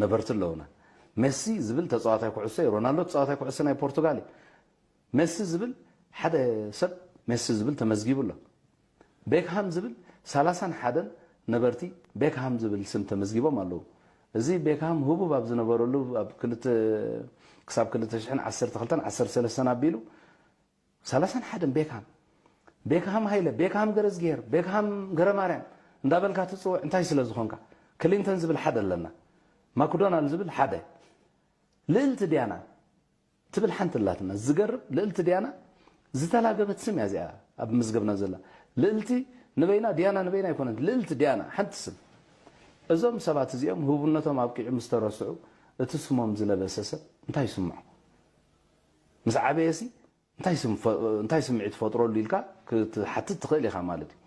ነበርቲ ኣለውና። ሜሲ ዝብል ተጻዋታይ ኩዕሶ እዩ። ሮናልዶ ተጻዋታይ ኩዕሶ ናይ ፖርቱጋል እዩ። ሜሲ ዝብል ሓደ ሰብ ሜሲ ዝብል ተመዝጊቡ ኣሎ። ቤክሃም ዝብል ሰላሳን ሓደን ነበርቲ ቤክሃም ዝብል ስም ተመዝጊቦም ኣለዉ። እዚ ቤክሃም ህቡብ ኣብ ዝነበረሉ ኣብ ክልተ ክሳብ ክልተ ሽሕን ዓሰርተ ክልተን ዓሰርተ ሰለስተን ኣቢሉ ሰላሳን ሓደን ቤክሃም፣ ቤክሃም ሃይለ፣ ቤክሃም ገረዝግሄር፣ ቤክሃም ገረማርያም እንዳበልካ ትጽውዕ እንታይ ስለ ዝኾንካ? ክሊንተን ዝብል ሓደ ኣለና። ማክዶናል ዝብል ሓደ። ልእልቲ ዲያና ትብል ሓንቲ ኣላትና። ዝገርም ልእልቲ ዲያና ዝተላገበት ስም እያ እዚኣ ኣብ መዝገብና ዘላ። ልእልቲ ንበይና ዲያና ንበይና ኣይኮነን። ልእልቲ ዲያና ሓንቲ ስም። እዞም ሰባት እዚኦም ህቡብነቶም ኣብቂዑ ምስ ተረስዑ እቲ ስሞም ዝለበሰ ሰብ እንታይ ይስምዖ? ምስ ዓበየሲ እንታይ ስም ፈ- እንታይ ስምዒት ፈጥረሉ ኢልካ ክትሓትት ትኽእል ኢኻ ማለት እዩ።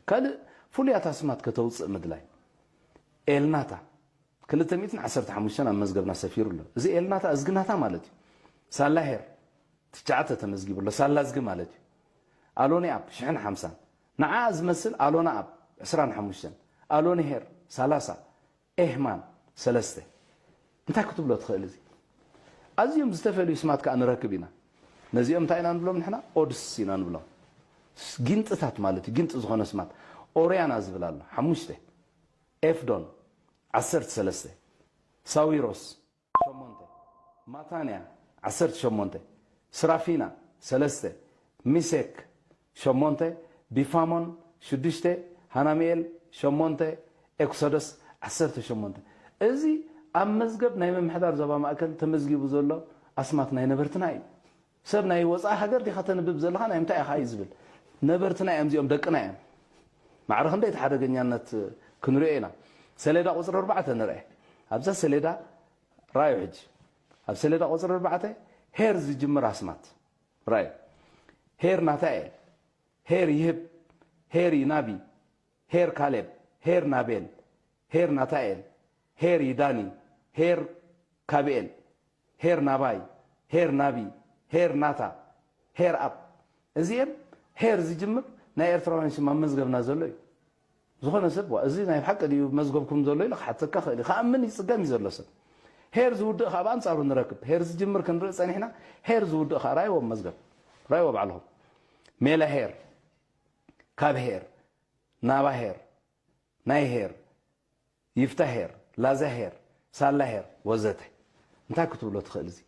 ካልእ ፍሉያት ኣስማት ከተውፅእ ምድላይ። ኤልናታ ክልተ ሚእትን ዓሰርተ ሓሙሽተን ኣብ መዝገብና ሰፊሩ ኣሎ። እዚ ኤልናታ እዝግናታ ማለት እዩ። ሳላ ሄር ትሽዓተ ተመዝጊቡ ኣሎ። ሳላ እዝጊ ማለት እዩ። ኣሎኒ ኣብ ሽሕን ሓምሳን ንዓ ዝመስል ኣሎና ኣብ ዕስራን ሓሙሽተን ኣሎኒ ሄር ሰላሳ ኤህማን ሰለስተ እንታይ ክትብሎ ትኽእል? እዚ ኣዝዮም ዝተፈልዩ ስማት ከኣ ንረክብ ኢና። ነዚኦም እንታይ ኢና ንብሎም ንሕና? ኦድስ ኢና ንብሎም። ጊንጥታት ማለት እዩ። ጊንጢ ዝኾነ ስማት። ኦርያና ዝብል ኣሎ ሓሙሽተ፣ ኤፍዶን ዓሰርተ ሰለስተ፣ ሳዊሮስ ሸሞንተ፣ ማታንያ ዓሰርተ ሸሞንተ፣ ስራፊና ሰለስተ፣ ሚሴክ ሸሞንተ፣ ቢፋሞን ሽዱሽተ፣ ሃናሚኤል ሸሞንተ፣ ኤክሶደስ ዓሰርተ ሸሞንተ። እዚ ኣብ መዝገብ ናይ ምምሕዳር ዞባ ማእከል ተመዝጊቡ ዘሎ ኣስማት ናይ ነበርትና እዩ። ሰብ ናይ ወጻኢ ሃገር ዲኻ ተንብብ ዘለኻ? ናይ ምንታይ ኢኻ እዩ ዝብል። ነበርትና እዮም እዚኦም፣ ደቅና እዮም። ማዕረ ክንደይ እቲ ሓደገኛነት ክንሪኦ ኢና። ሰሌዳ ቁጽሪ ኣርባዕተ ንርአ። ኣብዛ ሰሌዳ ራዩ ሕጂ። ኣብ ሰሌዳ ቁጽሪ ኣርባዕተ ሄር ዝጅምር ኣስማት ራዩ። ሄር ናታኤል፣ ሄር ይህብ፣ ሄር ይናቢ፣ ሄር ካሌብ፣ ሄር ናቤል፣ ሄር ናታኤል፣ ሄር ይዳኒ፣ ሄር ካቢኤል፣ ሄር ናባይ፣ ሄር ናቢ፣ ሄር ናታ፣ ሄር ኣብ። እዚኤም ሄር ዝጅምር ናይ ኤርትራውያን ሽም ኣብ መዝገብና ዘሎ እዩ። ዝኾነ ሰብ ዋ እዚ ናይ ብሓቂ ድዩ መዝገብኩም ዘሎ ኢሉ ክሓተካ ክእል እዩ። ክኣምን ይጽገም እዩ ዘሎ ሰብ። ሄር ዝውድእ ከዓ ብኣንጻሩ ንረክብ። ሄር ዝጅምር ክንርኢ ጸኒሕና፣ ሄር ዝውድእ ከዓ ራይዎ መዝገብ። ራይዎ ባዕልኹም። ሜላ ሄር፣ ካብ ሄር፣ ናባ ሄር፣ ናይ ሄር፣ ይፍታ ሄር፣ ላዛ ሄር፣ ሳላ ሄር ወዘተ። እንታይ ክትብሎ ትኽእል እዚ?